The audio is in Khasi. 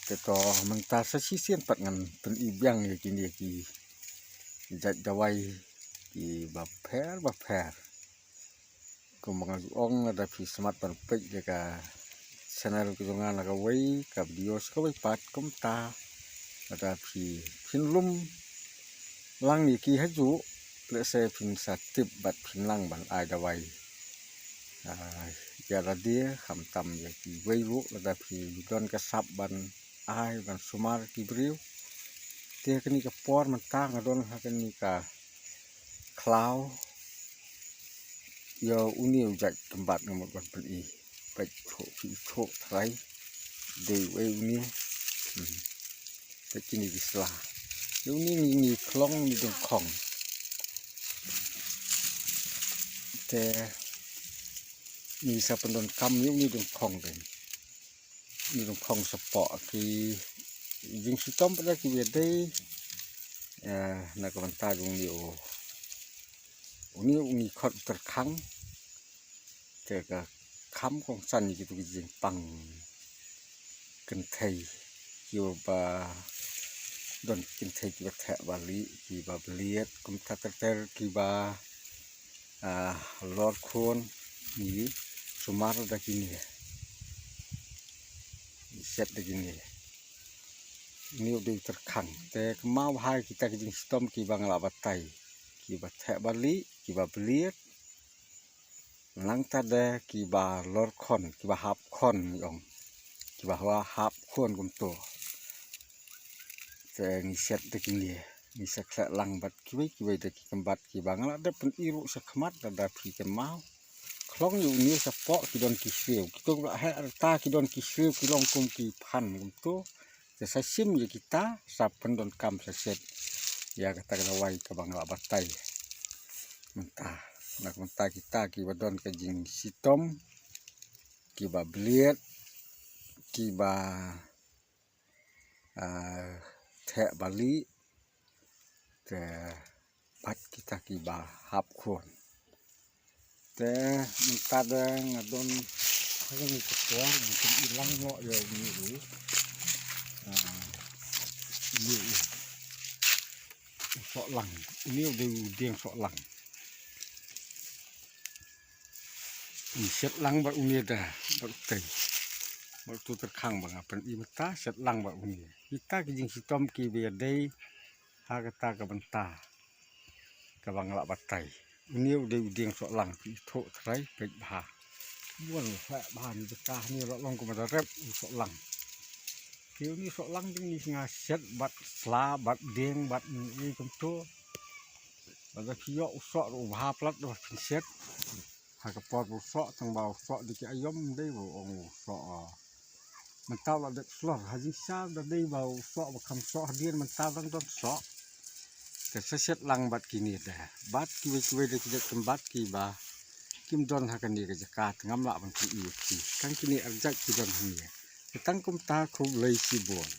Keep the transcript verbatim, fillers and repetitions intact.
Te to mynta sa shisien pat ngan pyni biang ïa kine ki jait dawai kiba pher ba pher. Kumba nga ju ong, lada phi smat ban peit ïa ka channel ka jong nga na kawei ka video sa kawei pat, kumta lada phi phin lum lang ïa ki hajuh, lehse phin sa tip bad phin nang ban ai dawai. Ah, ïa lade khamtam ïa kiwei ruh, lada phi don ka sap ban ai ban sumar ki briew. Te kane ka por mynta nga don ha kane ka khlaw. Ïa une u jait kynbat nga mut ban pyni. Peit, thoh phi, thoh trai. Dei uei une. Hmm. Peit kine ki sla. Ïa une ngi, ngi khlong, ngi dang khong. Te ngi sa pyndonkam ïa une dang khong te. Une dang khong shapoh ki jingshitom pat da kiba dei. Eh, na ka bynta jong une u, une u ngi khot u tyrkhang. Te ka kham kongsan ïa kitu ki jingpang kynthei, kiba don kynthei kiba theh ba lieh, kiba bliat, kumta ter ter, kiba, ah, lor khun, ngi sumar da kine, ngi set da kine. Une u dei u tyrkhang. Te kynmaw bha ïa kita ki jingshitom kiba nga la batai, kiba theh ba lieh, kiba bliat. Nangta de kiba lor khun, kiba hap khun ngi ong. Kiba hap khun kumto. Te ngi set da kine, ngi sa khleh lang bad kiwei kiwei de ki kynbat kiba nga la dep pyni ruh shakhmat, lada phi kynmaw. Khlong ïa une shapoh ki don ki shriew. Kito kiba heh rta ki don ki shriew, ki long kum ki phan kumto. Te sa shim ïa kita, sa pyndonkam sa set ïa kata ka dawai kaba nga la batai mynta. Na ka bynta kita kiba don ka jingshitom, kiba bliat, kiba, ah, theh ba lieh, te bad kita kiba hap khun. Te mynta de nga don ha kane ka por, nga pyni lang noh ïa une u, ah, une u, u sohlang. Une u dei u dieng sohlang. Ngi set lang bad une de, bad utei, bad utu u tyrkhang ba nga pyni mynta, set lang bad une. Kita ki jingshitom kiba ïadei ha kata ka bynta kaba nga la batai. Une u dei u dieng sohlang, phi thoh trai, peit bha. Bun, peit bha, une bynta une la long kumba da rep u sohlang. Te une u sohlang te ngi sngew set bad sla bad dieng bad une kumto. Lada phi ïoh u soh ruh u bha palat, lada phin set. Ha ka por ba u soh, tang ba u soh da ki aïom, ym dei ba u ong u soh, ah, mynta u la dep slor. Ha jingshisha da dei ba u soh ba kham soh hadien, mynta dang don soh. Te sa set lang bad kine de, bad kiwei kiwei de ki jait kynbat kiba kim don ha kane ka jaka, te ngam lah ban pyni ïa phi. Tang kine ar jait ki don hangne. Te tang kumta, khublei shibun.